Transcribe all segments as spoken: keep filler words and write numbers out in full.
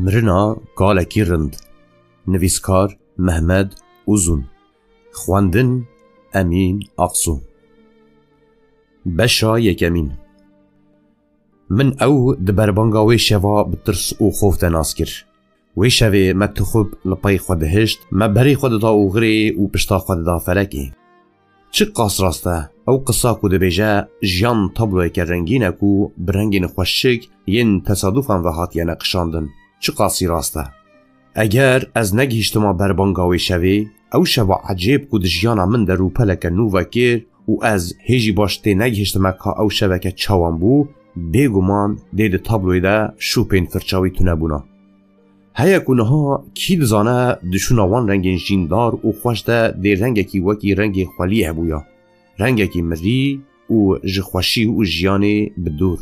Mirina kalekî rind. Nivîskar Mehmet Uzun. Xwendin Emîn Aksu. Beşa yekemîn. Min ew di berbanga wê şeva bi tirs û xof de nas kir. Wê şevê me tixub li pey xwe dihişt, me berê xwe dida oxirê û pişta xwe dida felekê. Çiqas rast e, ew qisa ku dibêje, jiyan tabloyeke rengîn e ku bi rengên xweşik yên tesadufan ve hatiye neqişandin. Çiqasî rast e. Eger ez negihiştima berbanga wê şevê, ew şeva ecêb ku di jiyana min de rûpeleke nû vekir û ez hê jî baş tê negihiştime ka ew şeveke çawan bû, bêguman dê di tabloyê de şûpên firça wî tune bûna. Heye ku niha kî dizane di şûna wan rengên jîndar û xweş de dê rengekî wekî rengê xweliyê hebûya. Rengekî mirî û ji xweşî û jiyanê bi dûr.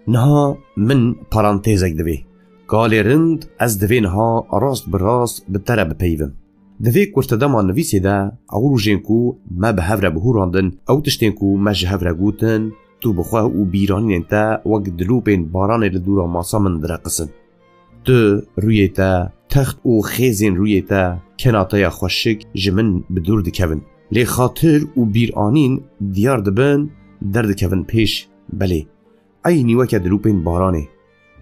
Niha min parantêzek divê. Kalê rind, ez divê niha rast bi rast bi te re bipeyivim. Di vê kurtedema nivîsê de ew rojên ku me bi hev re bihûrandin, ew tiştên ku me ji hev re gotin, tu bi xwe û bîranînên te wek dilûpên baranê li dûra masa min direqisin. Tu, rûyê te, text û xêzên rûyê te, kena te ya xweşik ji min bi dûr dikevin. Lê xatir û bîranîn diyar dibin, derdikevin pêş. Belê, eynî weke dilûpên baranê.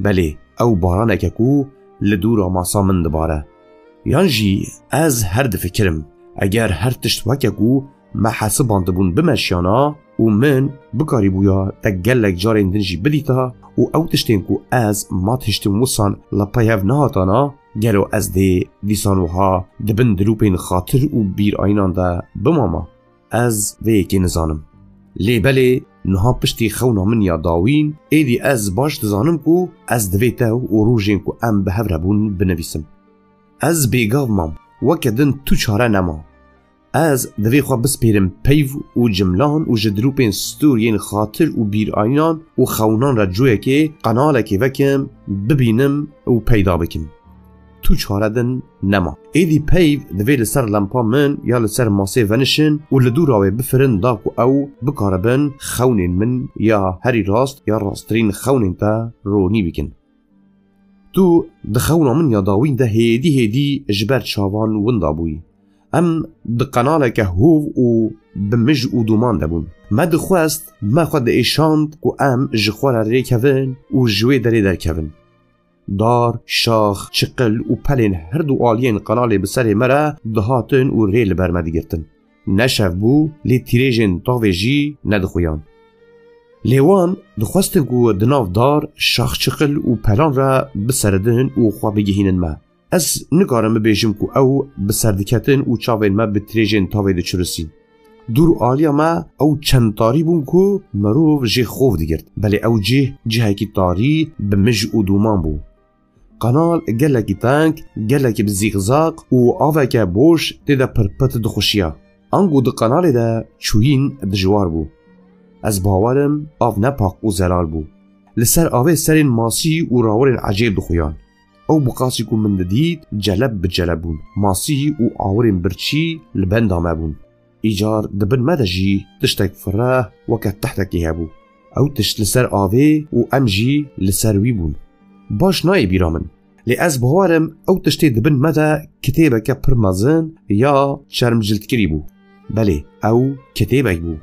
Belê, ew baraneke ku li dûra masa min dibare. Yan jî ez her difikirim, eger her tişt weke ku me hesibandibûn bimeşiyana û min bikarîbûya te gelek carên din jî bidîta û ew tiştên ku ez mat hiştim wisan li pey hev nehatana, gelo ez dê dîsan wiha di bin dilûpên xatir û bîrayînan de bimama? Ez vê yekê nizanim. Lê belê niha piştî xewna min ya dawîn, êdî ez baş dizanim ku ez divê te û rojên ku em bi hev re bûn binivîsim. Ez bêgav mam, weke din tu çare nema. Ez divê xwe bispêrim peyv û cimlan û ji dilûpên stûr yên xatir û bîrayînan û xewnan re coyekê, qenalekê vekim, bibînim û peyda bikim. Tu çare din nema. Êdî peyv divê li ser lempa min ya li ser masê venişin û li dûra wê bifirin da ku ew bikaribin xewnên min ya herî rast ya rasttirîn xewnên te ronî bikin. Tu di xewna min ya dawîn de hêdî hêdî ji ber çavan winda bûyî. Em di qenaleke hov û bi mij û dûman de bûn. Me dixwest, me xwe diêşand ku em ji xwe re rêkevin û ji wê derê derkevin. Dar, şax, çiqil û pelên her du aliyên qenalê bi serê me re dihatin û rê li ber me digirtin. Ne şev bû, lê tîrêjên tavê jî nedixuyan. Lê wan dixwestin ku di nav dar, şax, çiqil û pelan re biseridin û xwe bigihînin me. Ez nikarim bibêjim ku ew bi ser diketin û çavên me bi tîrêjên tavê diçirisîn. Dûr aliya me ew çend tarî bûn ku mirov jê xov digirt. Belê ew cih, cihekî tarî bi mij û dûman bû. Qenal gelekî teng, gelekî bi zîqzaq û aveke boş tê de pirpit dixuşiya. Ango di qenalê de çûyîn dijwar bû. Ez bawer im av ne pak û zelal bû. Li ser avê serên masî û rawirên ecêb dixuyan. Ew biqasî ku min didît, celeb bi celeb bûn. Masî û awirên birçî li benda me bûn. Îcar di bin me de jî tiştek fireh weke tehtekê hebû. Ew tişt li ser avê û em jî li ser wî bûn. Baş nayê bîra min. Lê ez bawer im ew tiştê di bin me de kitêbeke pir mezin ya çermcildkirî bû. Belê, ew kitêbek bû.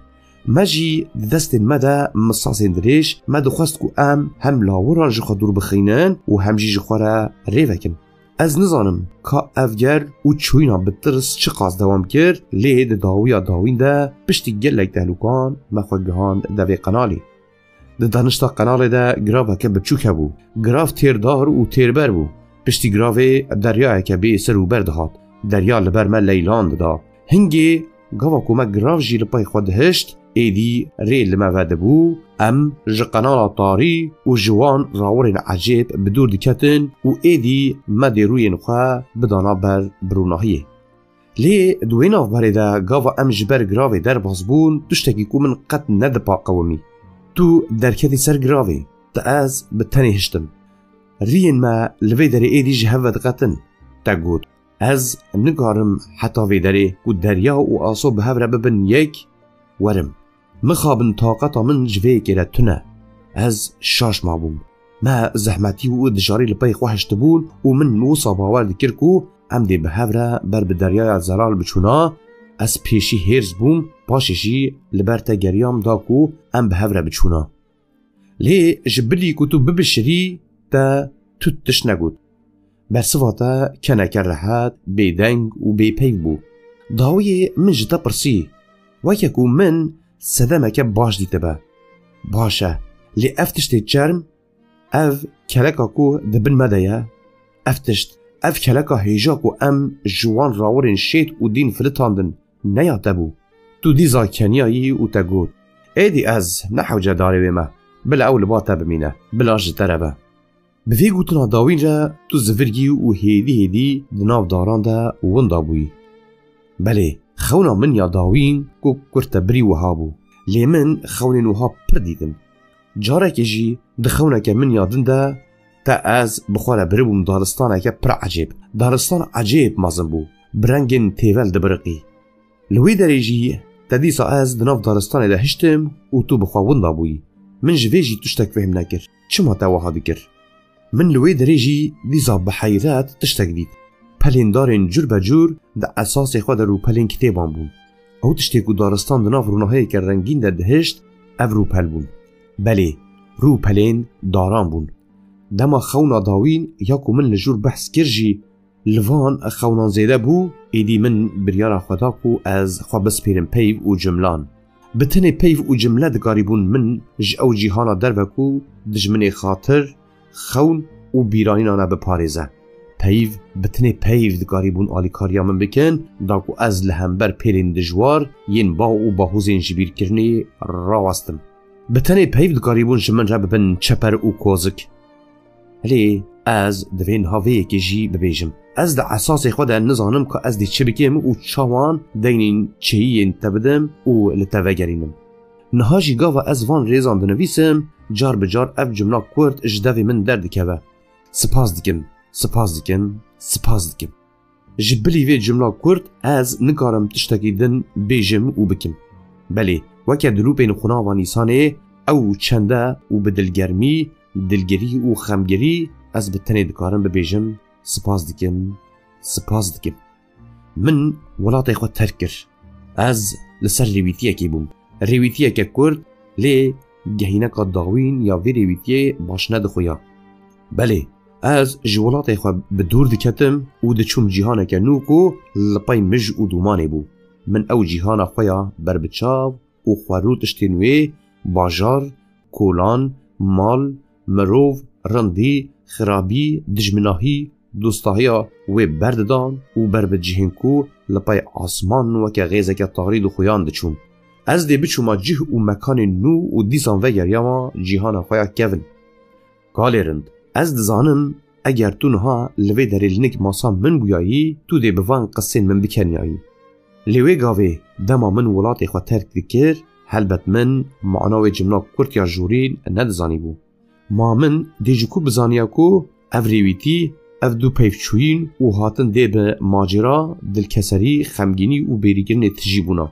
Me jî di destên me de misasên dirêj, me dixwest ku em hem lawiran ji xwe dûr bixînin û hem jî ji xwe re rê vekin. Ez nizanim ka ev gel û çûyîna bi tirs çiqas dewam kir, lê di dawiya dawîn de piştî gelek tehlûkan me xwe gihand devê qenalê. Di danişta qenalê de giraveke biçûk hebû. Girav têrdar û têrber bû. Piştî giravê deryayeke bê ser û ber dihat. Derya li ber me leylan dida. Hingê gava ku me girav jî li pey xwe dihişt, êdî rê li me vedibû, em ji qenala tarî û ji wan rawirên ecêb bi dûr diketin û êdî me dê rûyên xwe bidana ber bi rûnahiyê. Lê di wê navberê de gava em ji ber giravê derbas bûn, tiştekî ku min qet nedipaqewimî. Tu derketî ser giravê, te ez bi tenê hiştim. Riyên me li vê derê êdî ji hev vediqetin, te got. Ez nikarim heta vê derê ku derya û aso bi hev re bibin yek, werim. Mixabin taqeta min ji vê yekê re tune. Ez şaş mabûm. Me zehmetî û dijarî li pey xwe hiştibûn û min wisa bawer dikir ku em dê bi hev re ber bi deryaya zelal biçûna, ez pêşî hêrs bûm, paşê jî li ber te geriyam da ku em bi hev re biçûna. Lê ji bilî ku tu bibişirî, te tu tişt negot. Bersiva te keneke rehet, bêdeng û bêpeyv bû. Dawiyê min ji te pirsî, weke ku min sedemeke baş dîtibe. Baş e, lê ev tiştê çerm, ev keleka ku di bin me de ye, ev tişt, ev keleka hêja ku em ji wan rawirên şêt û dîn filitandin, ne ya te bû. Tu dîsa keniyayî û te got, êdî ez ne hewce darê wê me, bila ew li ba te bimîne, bila ji te re be. Bi vê gotina dawîn re tu zivirgî û hêdî hêdî di nav daran de winda bûyî. Belê, xewna min ya dawîn ku kurte birî wiha bû. Lê min xewnên wiha pir dîtin. Carekê jî di xewneke min ya din de te ez bi xwe re biribûm daristaneke pir ecêb. Daristan ecêb mezin bû. Bi rengên têvel dibiriqî. Li wê derê jî te dîsa ez di nav daristanê de hiştim û tu bi xwe winda bûyî. Min ji vê jî tiştek fehm nekir. Çima te wiha dikir? Min li wê derê jî dîsa bi heyret tiştek dît. Pelên darên cur be cur di esasê xwe de rûpelên kitêban bûn. Ew tiştê ku daristan di nav rûnahiyeke rengîn de dihişt, ev rûpel bûn. Belê, rûpelên daran bûn. Dema xewna dawîn ya ku min li jûr behs kir jî, li van xewnan zêde bû, êdî min biryara xwe da ku ez xwe bispêrim peyv û cimlan. Bi tenê peyv û cimle dikarîbûn min ji ew cîhana derve ku dijminê xatir, xewn û bîranînan e biparêze. Peyv, bi tenê peyv dikarîbûn alîkariya min bikin, da ku ez li hember pêlên dijwar yên ba û bahûzên jibîrkirinê rawestim. Bi tenê peyv dikarîbûn ji min re bibin çeper û kozik. Lê ez divê niha vê yekê jî bibêjim. Ez di esasê xwe de nizanim ka ez dê çi bikim û çawan deynên çêyiyên te bidim û li te vegerînim. Niha jî gava ez van rêzan dinivîsim, car bi car ev cumla kurt ji devê min derdikeve. Spas dikim, spas dikim, spas dikim. Ji bilî vê cumla kurt ez nikarim tiştekî din bêjim û bikim. Belê, weke dilûpên xunavan îsanê ew çende û bi dilgermî, dilgirî û xemgirî ez bi tenê dikarim bibêjim, spas dikim, spas dikim. Min welatê xwe terk kir. Ez li ser rêwîtiyekê bûm. Rêwîtiyeke kurt, lê gehîneka dawîn ya vê rêwîtiyê baş nedixuya. Belê, ez ji welatê xwe bi dûr diketim û diçûm cîhaneke nû ku li pey mij û dûmanê bû. Min ew cîhana xwe ya berbiçav û xwerû tiştên wê, bajar, kolan, mal, mirov, rindî, xirabî, dijminahî, dostahiya wê berdidan û ber bi cihên ku li pey asman weke xêzeke tarî dixuyan diçûn. Ez dê biçûma cih û mekanên nû û dîsan vegeriyama cîhana xwe ya kevin. Kalê rind, ez dizanim, eger tu niha li vê derê li nik masa min bûyayî, tu dê bi van qisên min bikeniyayî. Lê wê gavê dema min welatê xwe terk dikir, helbet min mana wê cimla kurt ya jorîn nedizanîbû. Ma min dê ji ku bizaniya ku ev rêwîtî, ev du peyvçûyîn û hatin dê bi macera, dilkeserî, xemgînî û bêrîkirinê tijî bûna?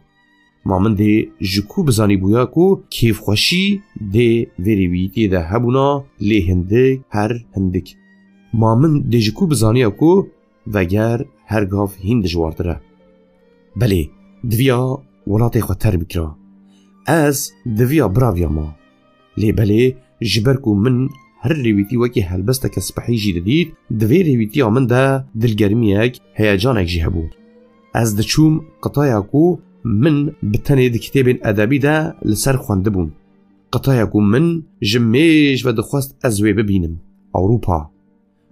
Ma min dê ji ku bizanîbûya ku kêfxweşî dê vê rêwîtiyê de hebûna, lê hindik, her hindik? Ma min dê ji ku bizaniya ku veger her gav hîn dijwartir e? Belê, diviya welatê xwe terk bikira. Ez diviya biraviyama. Lê belê, ji ber ku min her rêwîtî wekî helbesteke spehî jî didît, di vê rêwîtiya min de dilgermiyek, heyecanek jî hebû. Ez diçûm qitaya ku min bi tenê di kitêbên edebî de li ser xwendibûm. Qitaya ku min ji mêj ve dixwest ez wê bibînim. Ewropa.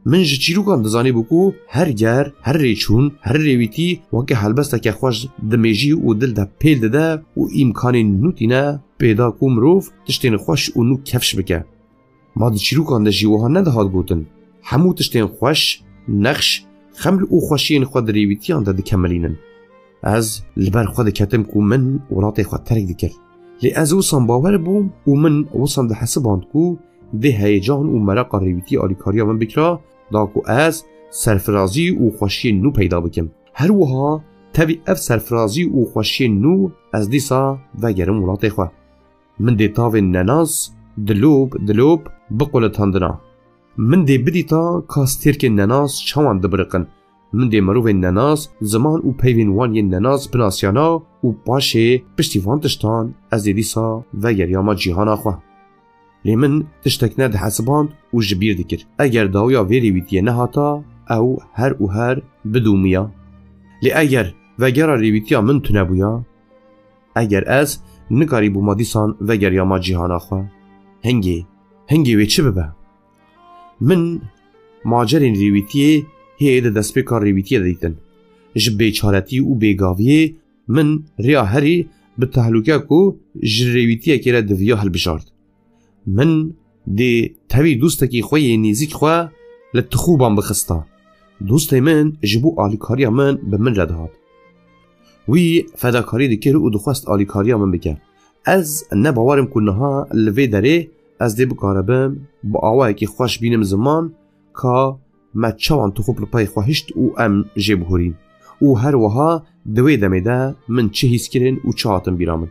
Min ji çîrokan dizanîbû ku her ger, her rêçûn, her rêwîtî weke helbesteke xweş dimêjî û dil de pêl dide û îmkanên nû tîne pêda ku mirov tiştên xweş û nû kefş bike. Ma di çîrokan de jî wiha nedihat gotin, hemû tiştên xweş, nexş, xeml û xweşiyên xwe di rêwîtiyan de dikemilînin. Ez li ber xwe diketim ku min welatê xwe terk dikir. Lê ez wisan bawer bûm û min wisan dihesiband ku dê heyecan û meraqa rêwîtî alîkariya min bikira, da ku ez serfirazî û xweşiyên nû peyda bikim. Her wiha tevî ev serfirazî û xweşiyên nû ez dîsa vegerim welatê xwe. Min dê tavên nenas, dilop, dilop, biqulitandina. Min dê bidîta ka stêrkên nenas çawan dibiriqin. Min dê mirovên nenas, ziman û peyvên wan yên nenas binasiyana û paşê piştî van tiştan ez ê dîsa vegeriyama cîhana xwe. Lê min tiştek nedihesiband û ji bîr dikir. Eger dawiya vê rêwîtiyê nehata, ew her û her bidûmiya. Lê eger vegera rêwîtiya min tunebûya, eger ez nikarîbûma dîsan vegeriyama cîhana xwe, hingê, hingê wê çi bibe? Min macerên rêwîtiyê hê di destpêka rêwîtiyê de dîtin. Ji bêçaretî û bêgaviyê min rêya herî bi tehlûke ku ji rêwîtiyekê re diviya hilbijart. Min dê tevî dostekî xwe yê nêzîk xwe li tixûban bixista. Dostê min ji bo alîkariya min bi min re dihat. Wî fedakarî dikir û dixwest alîkariya min bike. Ez ne bawer im ku niha li vê derê ez dê bikaribim bi awayekî xweş bînim ziman ka me çawan tixûb li pey xwe hişt û em jê bihurîn. Û her wiha di wê demê de min çi hîs kirin û çi hatin bîra min.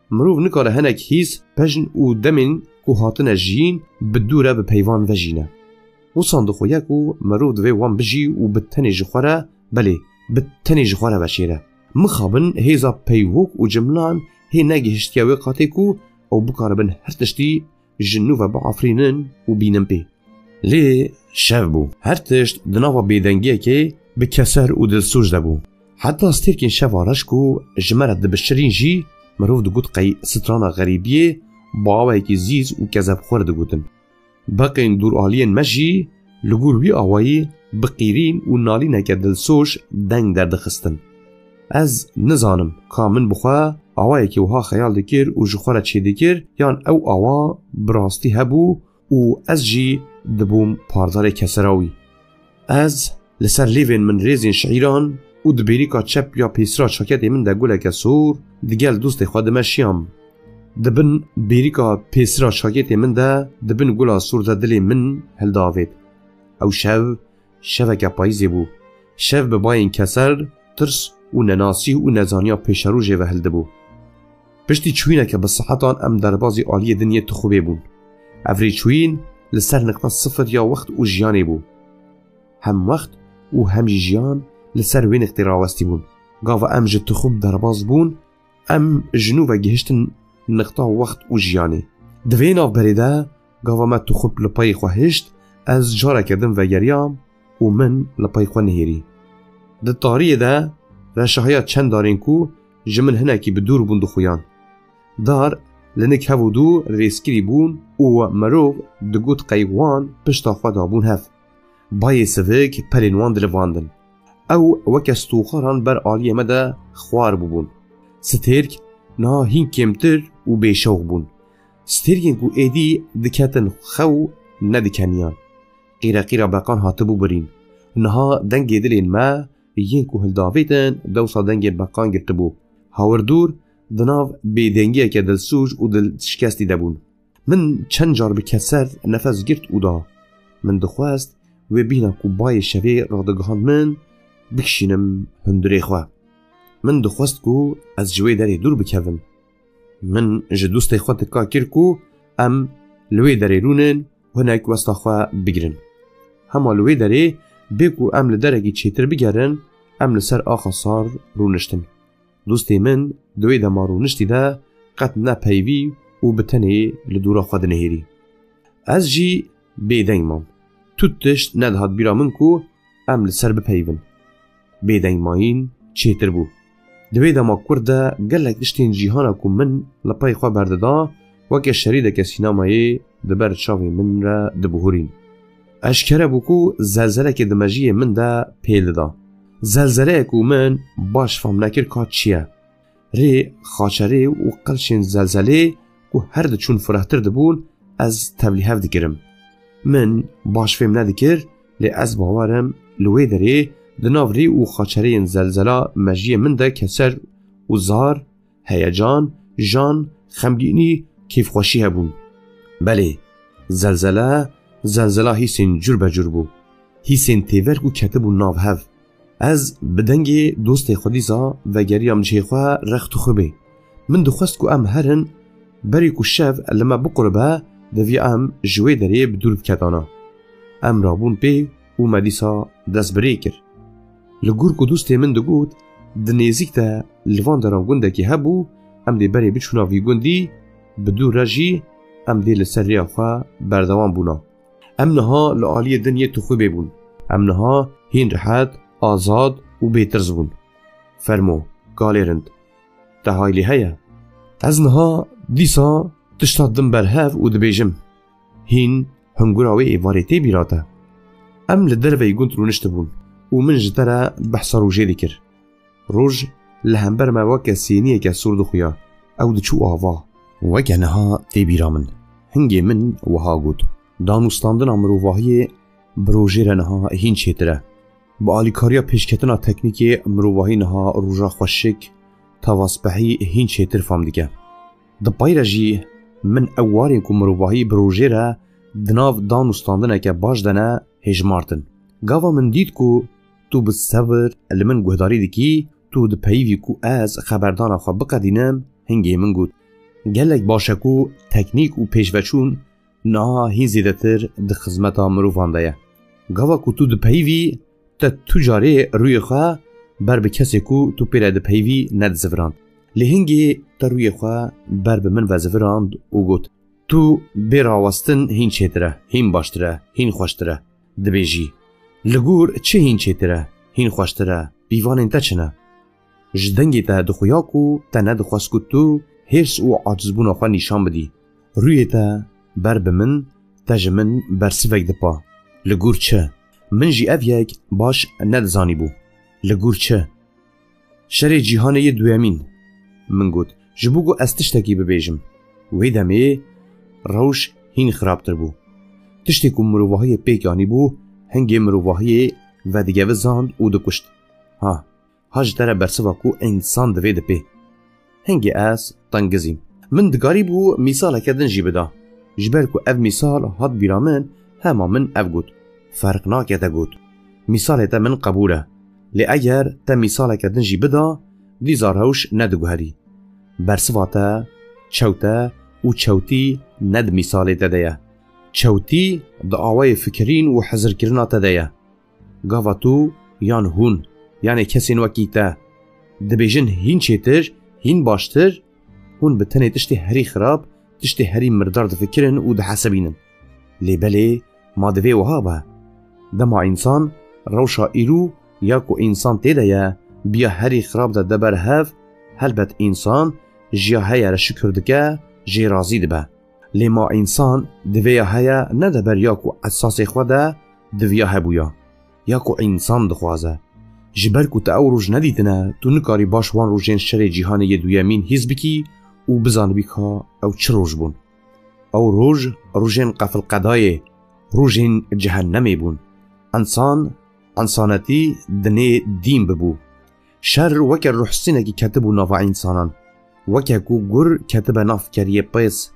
Mirov nikare hinek hîs, pejn û demên ku hatine jiyîn bi dû re bi peyvan vejîne. Wisan dixuye ku mirov divê wan bijî û bi tenê ji xwe re, belê, bi tenê ji xwe re veşêre. Mixabin hêza peyvok û cimlan hê negihiştiye wê qatê ku ew bikaribin her tiştî ji nû ve biafirînin û bînin pê. Lê şev bû. Her tişt di nava bêdengiyekê bi keser û dilsoz de bû. Heta stêrkên şeva reş ku ji me re dibişirîn jî mirov digot qey strana xerîbiyê bi awayekî zîz û kezebxwer digotin. Beqên dûraliyên me jî li gor wî awayî bi qîrîn û nalîneke dilsoz deng derdixistin. Ez nizanim ka min bi xwe awayekî wiha xeyal dikir û ji xwe re çêdikir, yan ew awa bi rastî hebû û ez jî dibûm pardarê kesera wî. Ez li ser lêvên min rêzên şiîran û di bêrîka çep ya pêsira çaketê min de guleke sor digel dostê xwe dimeşiyam. Di bin bêrîka pêsira çaketê min de, di bin gula sor de dilê min hildavêt. Ew şev, şeveke payîzê bû. Şev bi bayên keser, tirs û nenasî û nezaniya pêşerojê ve hildibû. Piştî çûyîneke bi saetan em derbazî aliyê din yê tixûbê bûn. Ev rêçûyîn li ser niqta sifir ya wext û jiyanê bû. Hem wext û hem jî jiyan li ser wê niqtê rawestî bûn. Gava em ji tixûb derbaz bûn, em ji nû ve gihiştin niqta wext û jiyanê. Di vê navberê de gava me tixûb li pey xwe hişt, ez careke din vegeriyam û min li pey xwe nihêrî. Di tariyê de reşahiya çend darên ku ji min hinekî bi dûr bûn dixuyan. Dar li nik hev û dû rêzkirî bûn û mirov digot qey wan pişta xwe dabûn hev. Bayê sivik pelên wan dilivandin. Ew weke stoxaran ber aliyê me de xwar bûbûn. Stêrk niha hîn kêmtir û bêşewq bûn. Stêrkên ku êdî diketin xew nedikeniyan. Qîreqîra beqan hatibû birîn. Niha dengê dilên me yên ku hildavêtin dewsa dengê beqan girtibû. Hawirdûr di nav bêdengiyeke dilsûj û dilşikestî de bûn. Min çend car bi keser nefes girt û da. Min dixwest wê bîna ku bayê şevê radigihand min, bikişînim hundirê xwe. Min dixwest ku ez ji wê derê dûr bikevim. Min ji dostê xwe tika kir ku em li wê derê rûnin û hinek westa xwe bigirin. Hema li wê derê bê ku em li derekî çêtir bigerin, em li ser axa sar rûniştin. Dostê min di wê dema rûniştî de qet ne peyvî û bi tenê li dûra xwe dinihêrî. Ez jî bêdeng mam. Tu tişt nedihat bîra min ku em li ser bipeyvin. Bêdengmayîn çêtir bû. Di wê dema kurt de gelek tiştên cîhana ku min li pey xwe berdida, weke şerîdeke sînemayê di ber çavê min re dibihurîn. Eşkere bû ku zelzeleke di mejiyê min de pêl dida. Zelzeleyek ku min baş fam nekir ka çi ye. Rê, xaçerê û qilşên zelzelê ku her diçûn firehtir dibûn, ez tevlî hev dikirim. Min baş fêm nedikir, lê ez bawer im li wê derê di nav rê û xaçereyên zelzela mejiyê min de keser û zar, heyecan, jan, xemgînî, kêfxweşî hebûn. Belê, zelzele, zelzela hîsên cur be cur bû. Hîsên têver ku ketibûn nav hev. Ez bi dengê dostê xwe dîsa vegeriyam cihê xwe rex tixûbê. Min dixwest ku em herin, berî ku şev li me biquribe, divê em ji wê derê bi dûr biketana. Em rabûn pê û me dîsa dest bi rê kir. Li gor ku dostê min digot, di nêzîk de li van deran gundekî hebû, em dê berê biçûna vî gundî, bi dû re jî em dê li ser rêya xwe berdewam bûna. Em niha li aliyê din yê tixûbê bûn. Em niha hîn rihet, azad û bêtirs bûn. Fermo, kalê rind, te haylê heye? Ez niha dîsa tişta dim ber hev û dibêjim, hîn hingura wê êvarê tê bîra te? Em li derveyî gund rûniştibûn û min ji te re behsa rojê dikir. Roj li hember me weke sêniyeke sor dixuya. Ew diçû ava. Weke niha tê bîra min. Hingê min wiha got, danûstandina mirovahiyê bi rojê re niha hîn çêtir e. Bi alîkariya pêşketina teknîkê mirovahî niha roja xweşik, tavasbehî hîn çêtir fam dike. Di pey re jî min ew warên ku mirovahî bi rojê re di nav dan û standineke baş de ne hêjmartin. Gava min dît ku tu bi sebir li min guhdarî dikî, tu dipeyivî ku ez xeberdana xwe biqedînim, hingê min got, gelek baş e ku teknîk û pêşveçûn niha hîn zêdetir di xizmeta mirovan de ye. Gava ku tu dipeyivî, te tu carê rûyê xwe ber bi kesê ku tu pê re dipeyivî nedizivirand. Lê hingê te rûyê xwe ber bi min vezivirand û got, tu bê rawestin hîn çêtir e, hîn baştir e, hîn xweştir e. Dibêjî, li gor çi hîn çêtir e, hîn xweştir e, pîvanên te çi ne? Ji dengê te dixuya ku te nedixwest ku tu hêrs û acizbûna xwe nîşan bidî. Rûyê te ber bi min, te ji min bersivek dipa. Li gor çi? Min jî ev yek baş nedizanîbû. Li gor çi? Şerê cîhanê yê duyemîn, min got, ji bo ku ez tiştekî bibêjim. Wê demê rewş hîn xirabtir bû. Tiştê ku mirovahiyê pêk anîbû, hingê mirovahiyê vedigevizand û dikuşt. Ha, ha ji te re bersiva ku însan divê dipê. Hingê ez tengizîm. Min dikarîbû mîsaleke din jî bida. Ji ber ku ev mîsal hat bîra min, hema min ev got. Ferq nake te got. Mîsalê te min qebûl e. Lê eger te mîsaleke din jî bida, dîsa rewş nediguherî. Bersiva te, çew te û çewtî ne di mîsalê te de ye. Çewtî di awayê fikirîn û hizirkirina te de ye. Gava tu yan hûn, yanê kesên wekî te, dibêjin hîn çêtir, hîn baştir, hûn bi tenê tiştê herî xirab, tiştê herî mirdar difikirin û dihesibînin. Lê belê, ma divê wiha be? Dema însan, rewşa îro ya ku însan tê de ye, bi ya herî xirab de de ber hev, helbet însan ji ya heye re şikir dike, jê razî dibe. Lê ma însan di vê ya heye ne de ber ya ku esasê xwe de di viya hebûya, ya ku însan dixwaze. Ji ber ku te ew roj nedîtine, tu nikarî baş wan rojên şerê cîhanê yê duyemîn hîs bikî û bizanibî ka ew çi roj bûn. Ew roj, rojên qefilqedayê, rojên cehennemê bûn. Însan, însanetî dinê dîn bibû. Şer weke ruhstînekî ketibû nava însanan. Weke ku gur ketibe nav keriyê pês.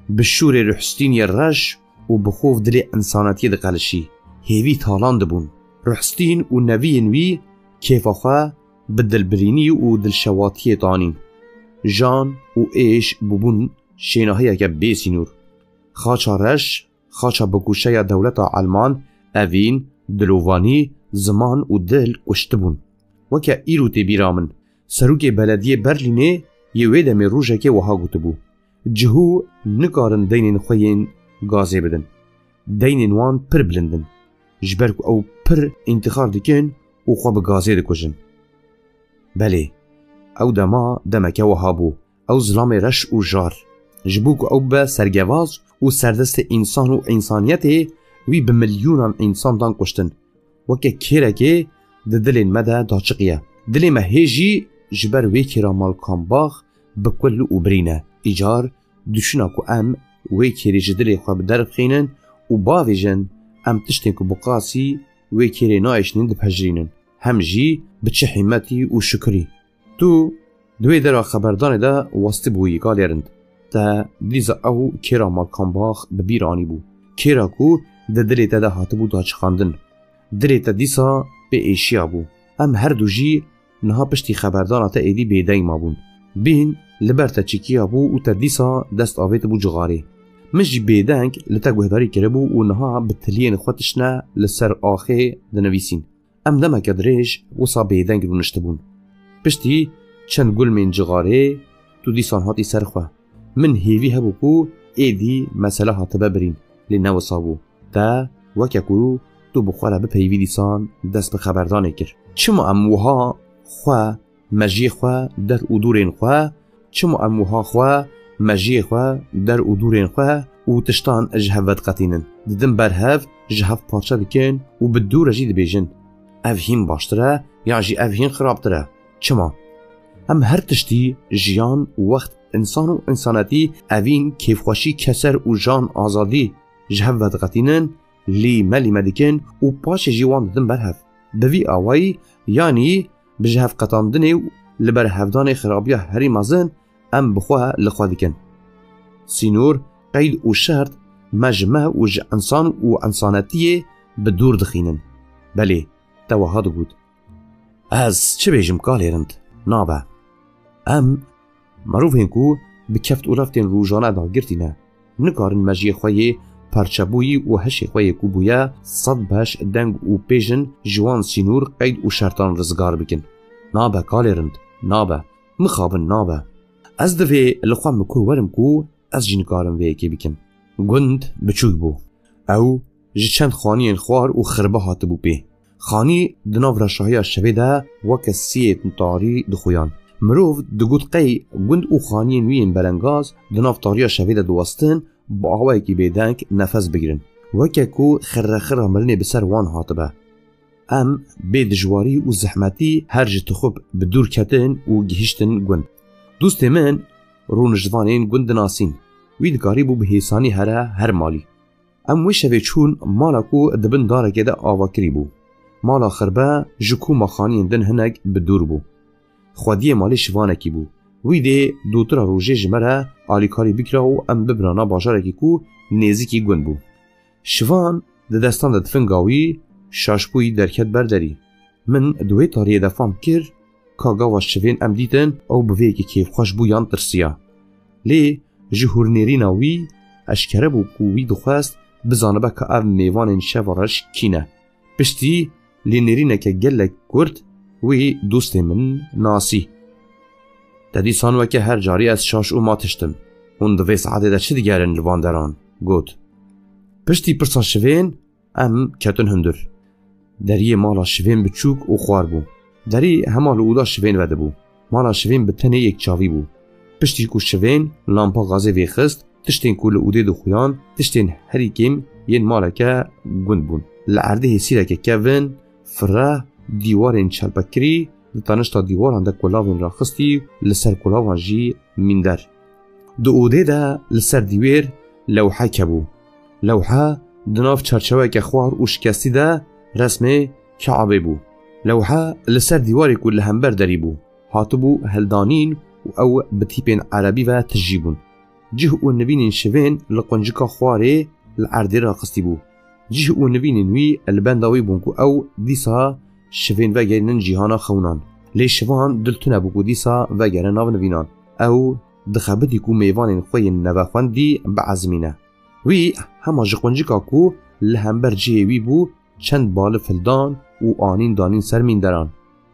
Bi şûrê ruhstîniyê reş û bi xov dilê însanetiyê diqelişî. Hêvî talan dibûn. Ruhstîn û neviyên wî kêfa xwe bi dilbirînî û dilşewatiyê tanîn. Jan û êş bûbûn şênahiyeke bê sînor. Xaça reş, xaça bikûşeya dewleta Elman, evîn, dilovanî, ziman û dil kuştibûn. Weke îro tê bîra min, serokê belediyê Berlînê yê wê demê rojekê wiha gotibû, cihû nikarin deynên xwe yên gazê bidin. Deynên wan pir bilind in. Ji ber ku ew pir întîxar dikin û xwe bi gazê dikujin. Belê, ew dema demeke wiha bû. Ew zilamê reş û jar. Ji bo ku ew bibe sergevaz û serdestê însan û însaniyetê, wî bi milyonan însan dan kuştin. Weke kêrekê di dilên me de daçiqiye. Dilê me hê jî ji ber wê kêra Malkambax bi kul û birî ne. Îcar dişuna ku em wê kêrê ji dilê xwe bi derv xînin û bavêjin, em tiştên ku bi qasî wê kêrê nayêşînin dipejirînin. Hem jî bi çi hîmetî û şukirî. Tu di wê dera xeberdanê de westibûyî, kalê rind. Te dîsa ew kêra Malkambax bi bîr anîbû. Kêra ku di dilê te de hatibû daçiqandin. Dilê te dîsa pê êşiyabû. Em her du jî niha piştî xeberdana te êdî bêdeng mabûn. Bîn li ber te çikiyabû û te dîsa dest avêtibû cixarê. Min jî bêdeng li te guhdarî kiribû û niha bi tiliyên xwe tiştine li ser axê dinivîsîn. Em demeke dirêj wisa bêdeng rûniştibûn. Piştî çend gulmên cixarê tu dîsan hatî ser xwe. Min hêvî hebû ku êdî mesele hatibe birîn, lê ne wisa bû. Te weke ku tu bi xwe re bipeyivî dîsan dest bi xeberdanê kir. Çima em wiha xwe, mejiyê xwe, der û dûrên xwe, çima em wiha xwe, mejiyê xwe, der û dûrên xwe û tiştan ji hev vediqetînin? Didin ber hev, ji hev parçe dikin û bi dû re jî dibêjin, ev hîn baştir e, yan jî ev hîn xirabtir e. Çima? Em her tiştî, jiyan, wext, însan û însanetî, evîn, kêfxweşî, keser û jan, azadî, ji hev vediqetînin, lîme lîme dikin û paşê jî wan didin ber hev. Bi vî awayî, yanî bi ji hev qetandinê û li ber hevdanê xirabiya herî mezin em bi xwe li xwe dikin. Sînor, qeyd û şert me ji me û ji însan û însanetiyê bi dûr dixînin. Belê, te wiha digot. Ez çi bêjim kalê rind? Nabe. Em mirovên ku bi keft û reftên rojane dagirtî ne, nikarin mejiyê xwe yê parçebûyî û hişê xwe yê ku bûye sed beş deng û pêjin ji wan sînor, qeyd û şertan rizgar bikin. Nabe kalê rind, nabe. Mixabin nabe. Ez divê li xwe mikur werim ku ez jî nikarim vê yekê bikim. Gund biçûk bû. Ew ji çend xaniyên xwar û xirbe hatibû pê. Xanî di nav reşahiya şevê de weke siyê tarî dixuyan. Mirov digot qey gund û xaniyên wî yên belengaz di nav tariya şevê de diwestin, bi awayekî bêdeng nefes bigirin. Weke ku xirre xirra mirinê bi ser wan hatibe. Em bê dijwarî û zehmetî her ji tixûb bi dûr ketin û gihiştin gund. Dostê min rûniştvanên gund dinasîn. Wî dikarîbû bi hêsanî here her malî. Em wê şevê çûn mala ku di bin darekê de ava kirî bû. Mala xirbe ji koma xaniyên din hinek bi dûr bû. Xwediyê malê şivanekî bû. Wî dê dûtira rojê ji me re alîkarî bikira û em bibirana bajarekî ku nêzîkî gund bû. Şivan di destan de tifinga wî şaşbûyî derket ber derî. Min di wê tariyê de fam kir ka gava şivên em dîtin ew bi vê yekê kêfxweş bû yan tirsiya. Lê ji hûrnêrîna wî eşkere bû ku wî dixwest bizanibe ka ev mêvanên şeva reş kî ne. Piştî lênêrîneke gelek kurt wî dostê min nasî. Te dîsan weke her carî ez şaş û matiş im. Hûn di vê saetê de çi digerin li van deran? Got. Piştî pirsa şivên em ketin hundir. Deriyê mala şivên biçûk û xwar bû. Derî hema li oda şivên vedibû. Mala şivên bi tenê yek çavî bû. Piştî ku şivên lampa gazê vêxist, tiştên ku li odê dixuyan, tiştên herî kêm yên maleke gund bûn. Li erdê hêsîreke kevin, fireh, dîwarên çelpekirî, di tanişta dîwaran de kulavên raxistî, li ser kulavan jî mînder. Di odê de li ser dîwêr lewheke bû. Lewhe di nav çarçeweke xwar û şikestî de resmê Kaebê bû. Lewhe li ser dîwarê ku li hember derî bû, hatibû hildanîn û ew bi tîpên erebî ve tijî bûn. Cih û nivînên şivên li quncika xwarê li erdê raxistî bû. Cih û nivînên wî li benda wî bûn ku ew dîsa şivên vegerînin cîhana xewnan. Lê şivan dil tune bû ku dîsa vegere nav nivînan. Ew dixebitî ku mêvanên xwe yên nevexwendî biezimîne. Wî hema ji quncika ku li hember cihê wî bû, çend balif hildan û anîn danîn ser mînderan.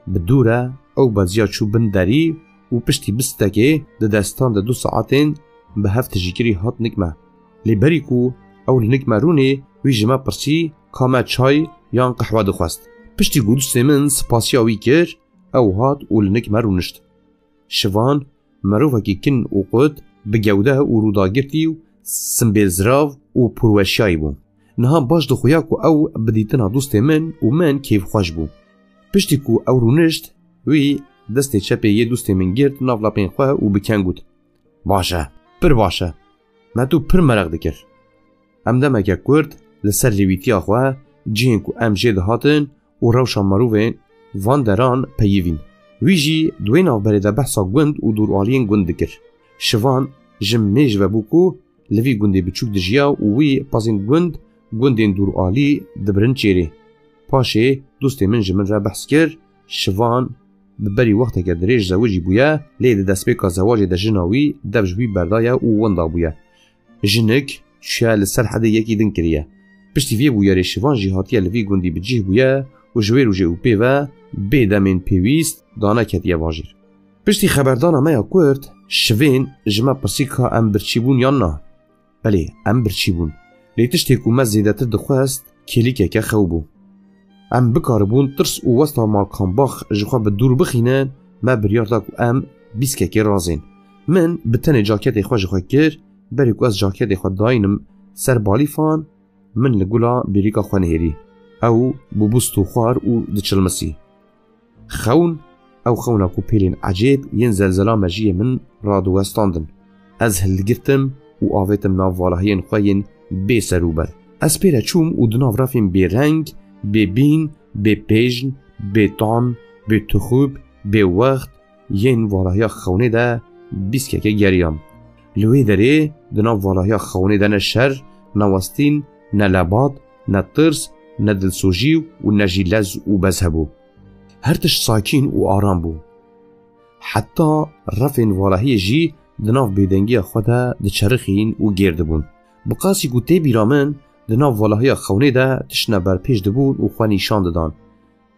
Bi dû re ew beziya çû bin derî û piştî bistekê di destan de du saetên bi hev tijîkirî hat nik me. Lê berî ku ew li nik me rûnê, wî ji me pirsî ka me çay yan qehwe dixwest. Piştî ku dostê min spasiya wî kir, ew hat û li nik me rûnişt. Şivan mirovekî kin û qut, bi gewde û rûdagirtî û simbêl zirav û pûrweşiyayî bû. Niha baş dixuya ku ew bi dîtina dostê min û min kêfxweş bû. Piştî ku ew rûnişt, wî destê çepê yê dostê min girt nav lapên xwe û bi keng got, "Baş e, pir baş e. Me tu pir meraq dikir." Em demeke kurt li ser lêwîtiya xwe, cihên ku em jê dihatin û rewşa mirovên van deran peyivîn. Wî jî di wê navberê de behsa gund û dûraliyên gund dikir. Şivan ji mêj ve bû ku li vî gundê biçûk dijiya û wî pezên gund, gundên dûralî dibirin çêrê. Paşê dostê min ji min re behs kir, Şivan bi berî wexteke dirêj zewicî bûye, lê di destpêka zewacê de jina wî dev ji wî berdaye û winda bûye. Jinik çûye li ser hedê yekî din kiriye. Piştî vê bûyerê şivan jî hatiye li vî gundî bi cih bûye û ji wê rojê û pê ve bê demên pêwîst dane ketiye bajêr. Piştî xeberdana me ya kurt, şivên ji me pirsî ka em birçî bûn yan na? Belê, em birçî bûn. Lê tiştê ku me zêdetir dixwest, kêlîkeke xew bû. Em bikaribûn tirs û westa malkambax ji xwe bi dûr bixînin, me biryar da ku em bîskekê razên. Min bi tenê caketê xwe ji xwe kir, berê ku ez caketê xwe dayînim ser balîfan, min li gula bêrîka xwe nihêrî. Ew bûbû stûxwar û diçilmisî. Xewn, ew xewna ku pêlên ecêb yên zelzela mejiyê min radiwestandin. Ez hildigirtim û avêtim nav valahiyên xwe yên bê serûber. Ez pê re çûm û di nav refên bêreng, bêbîn, bêpêjn, bêtan, bêtixûb, bêwext yên valahiya xewnê de bîskeke geriyam. Li wê derê di nav valahiya xewnê de ne şer, ne westîn, ne lebat, ne tirs, ne dilsojî û ne jî lez û bez hebû. Her tişt sakîn û aram bû. Heta refên valahiyê jî di nav bêdengiya xwe de diçerixîn û gêr dibûn. Bi qasî ku tê bîra min, di nav valahiya xewnê de tiştine berpêş dibûn û xwe nîşan didan.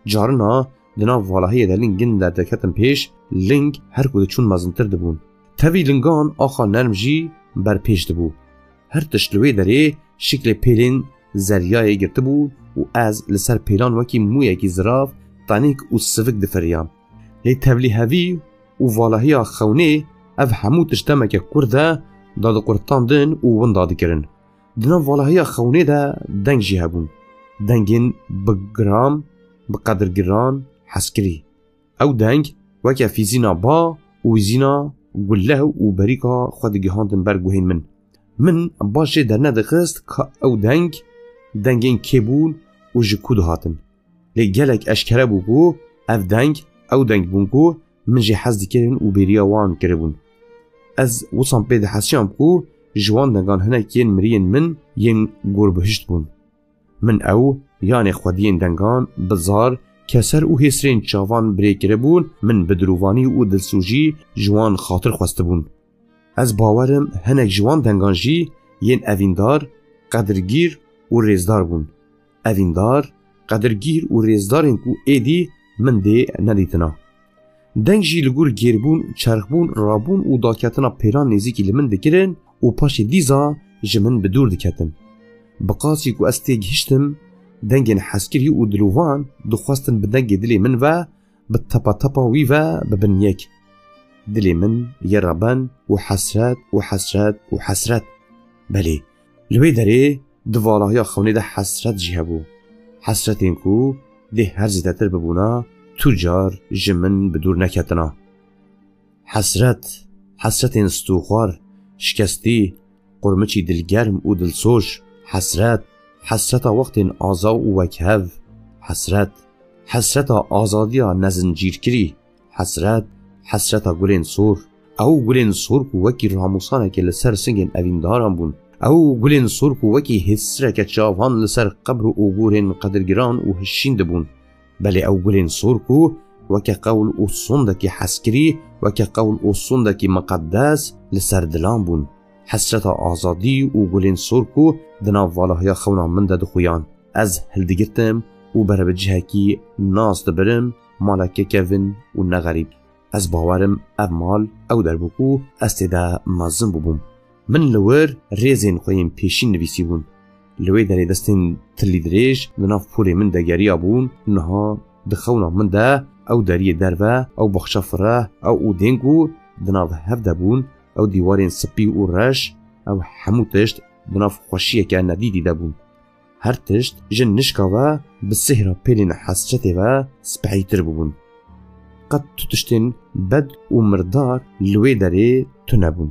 Carina di nav valahiyê de lingin derdeketin pêş, ling her ku diçûn mezintir dibûn. Tevî lingan axa nerm jî berpêş dibû. Her tişt li wê derê şiklê pêlên zeryayê girtibû û ez li ser pêlan wekî mûyekî zirav, tenîk û sivik difiriyam. Lê tevlîhevî û valahiya xewnê, ev hemû tişt demeke kurt de dadiqurtandin û winda dikirin. Di nav valahiya xewnê de deng jî hebûn. Dengên bi giram, bi qedirgiran, heskirî. Ew deng weke fîzîna ba û wîzîna gulle û berîka xwe digihandin ber guhên min. Min baş jê dernedixist ka ew deng, dengên kê bûn û ji ku dihatin. Lê gelek eşkere bû ku ev deng, ew deng bûn ku min jê hez dikirin û bêriya wan kiribûn. Ez wisan pê dihesiyam ku ji wan dengan hinek yên miriyên min yên gorbihişt bûn. Min ew yanê xwediyên dengan bi zar, keser û hêsirên çavan birê kiribûn, min bi dilovanî û dilsojî ji wan xatir xwestibûn. Ez bawer im hinek ji wan dengan jî yên evîndar, qedirgîr û rêzdar bûn. Evîndar, qedirgîr û rêzdarên ku êdî min dê nedîtina. Deng jî li gor gêrbûn, çerxbûn, rabûn û daketina pêlan nêzîkî li min dikirin û paşê dîza ji min bi dûr diketin. Bi qasî ku ez têgihiştim, dengên heskirî û dilovan dixwestin bi dengê dilê min ve, bi tepa tepa wî ve bibin yek. Dilê min yê reben û hesret û hesret û hesret. Belê, li wê derê di valahiya xewnê de hesret jî hebû. Hesretên ku dê her zêdetir bibûna, tu car ji min bi dûr neketina. Hesret, hesretên stûxwar, şikestî, qurmiçî dilgerm û dilsoz, hesret, hesreta wextên aza û wekhev, hesret, hesreta azadiya nezincîrkirî, hesret, hesreta gulên sor. Ew gulên sor ku wekî ramûsanekê li ser singên evîndaran bûn. Ew gulên sor ku wekî hêsireke çavan li ser qebr û oborên qedirgiran û hişîn dibûn. Belê ew gulên sor ku weke qewl û sondekî heskirî, weke qewl û sondekî miqedes li ser dilan bûn. Hesreta azadî û gulên sor ku di nav valahiya xewna min de dixuyan. Ez hildigirtim û bere bi cihekî nas dibirim, maleke kevin û ne xerîb. Ez bawer im ev mal ew der bû ku ez tê de mezin bûbûm. Min li wir rêzên xwe yên pêşîn nivîsîbûn. Li wê derê destên tilîdirêj di nav polê min de geriya bûn, niha di xewna min de ew deriyê derve, ew baxça fireh, ew odên ku di nav hev de bûn, ew dîwarên spî û reş, ew hemû tişt di nav xweşiyeke nedîtî de bûn. Her tişt ji nişka ve bi sihra pêlên hesretê ve spehîtir bûbûn. Qet tu tiştên bed û mirdar li wê derê tune bûn.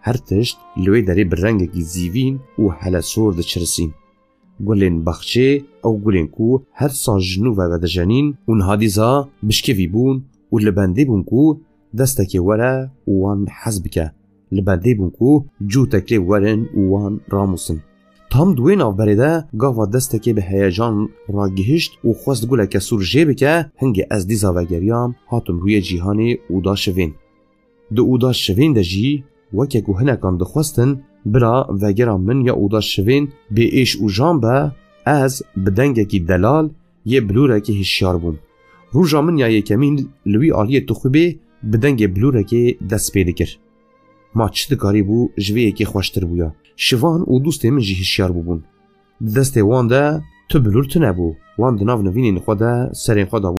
Her tişt li wê derê bi rengekî zîvîn û helesor diçirisîn. Gulên baxçê, ew gulên ku her sal ji nû ve vedijenîn û niha dîsa bişkevî bûn û li bendê bûn ku destekê were û wan hez bike. Li bendê bûn ku cûtek lê werin û wan ramûsin. Tam di wê navberê de gava destekê bi heyecan ragihişt û xwest guleke sor jê bike, hingê ez dîsa vegeriyam, hatim rûyê cîhanê û da şivên. Di oda şivên de jî weke ku hinekan dixwestin, Bila vegera min ya oda şivên bê êş û jan be, ez bi dengekî delal yê bilûrekê hişyar bûm. Roja min ya yekemîn li wî aliyê tixûbê bi dengê bilûrekê dest pê dikir. Ma çi dikarîbû ji vê yekê xweştir bûya? Şivan û dostê min jî hişyar bûbûn. Di destê wan de tu bilûr tune bû. Wan di nav nivînên xwe de serên xwe dabû